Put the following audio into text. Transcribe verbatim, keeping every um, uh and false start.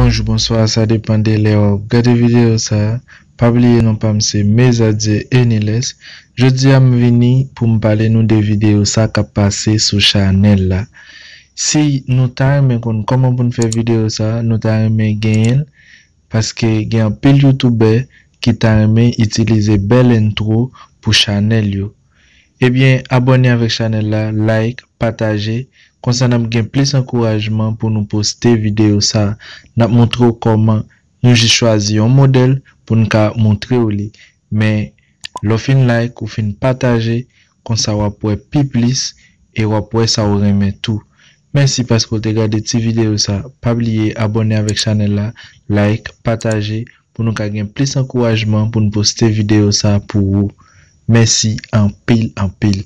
Bonjou, bonswa, sa depann de lè w ap gade videyo sa. Pa bliye non pa m se Mezadye Eniles. Jodi a m vini pou m pale nou de videyo sa k ap pase sou chanèl la. Si nou ta renmen konn kòman pou n fè videyo sa, nou ta renmen genyen l, paske gen anpil youtubè ki ta renmen itilize bèl entwo pou chanèl yo. Ebyen, abòne avèk chanèl la, like, pataje, konsa n ap gen plis ankourajman pou nou poste videyo sa. N ap montre w kòman, nou jis chwazi yon modèl pou n ka montre w li. Men, lè w fin like, ou fin pataje, konsa w ap wè pi plis e w ap wè sa w renmen tou. Mèsi paske w te gade ti videyo sa. Pa bliye abòne avèk chanèl la, like, pataje pou nou ka gen plis ankourajman pou n poste videyo sa pou ou. Mèsi anpil, anpil.